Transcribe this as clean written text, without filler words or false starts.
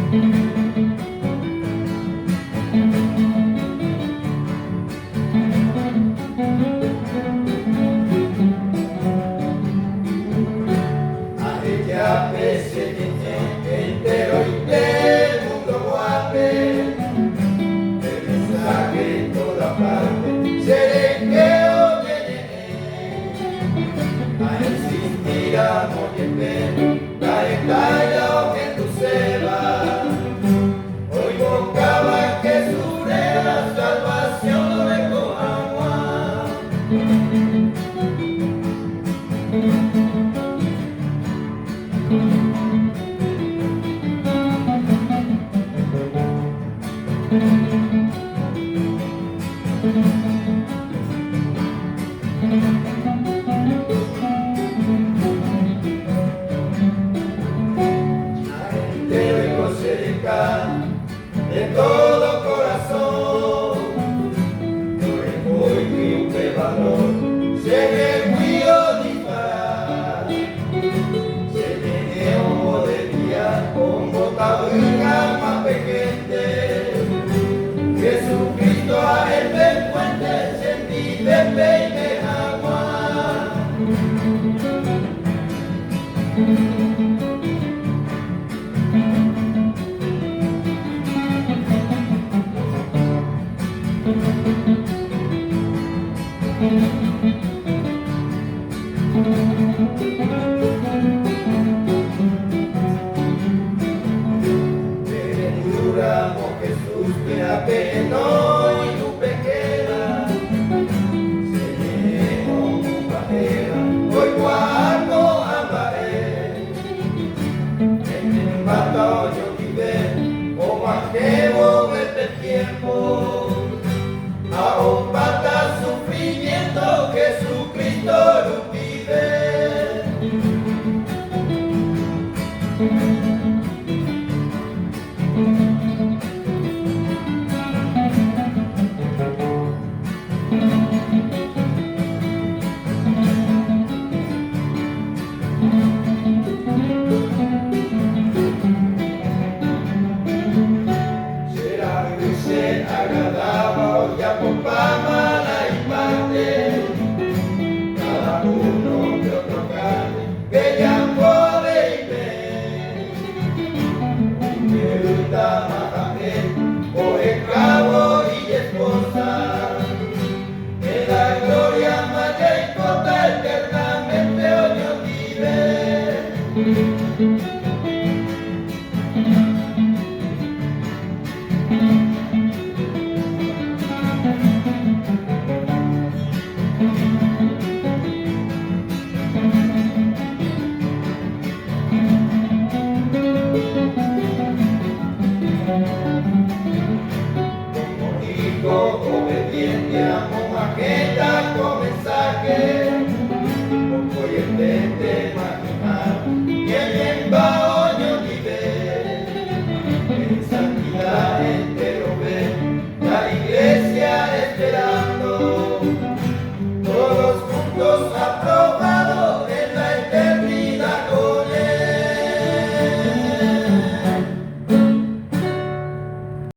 Aheja pe che ñe'ẽ enteroite mundo guápe, pe mensaje en toda parte che rehe oñeñe'ẽ. Ainsistíramo jepe ndahekái la ohenduséva, oipokáva Jesús réra salvación oreko hag̃ua. Entéro oiko de todo corazón, ndorekóigui upe valor chehegui odispara. Che ñe'ẽ ombodevia ombotavýgama pe hénte. Jesucristo ha'e pe puente chendive peime hag̃ua. Pehendúramo Jesúspe ha pehenói upe héra, che ñe'ẽ omomba'éva oikuaa ko'ã mba'e. Peñembata oñondive og̃uahẽvo pe tiempo ha opáta sufrimiento Jesucristo rupive. Che ra'y che agradáva ojapopáma la iparte, káda uno pe otokáne pejapo avei peẽ. Upeýtama ha'e ohekávo ijesposa. En la gloria ma jaikóta eternamente oñondive. Como hijo obediente amog̃uahẽta ko mensaje, vokoietente imaginar ñañemba oñondive. En santidad enterove la iglesia esperando, todos juntos aprobando.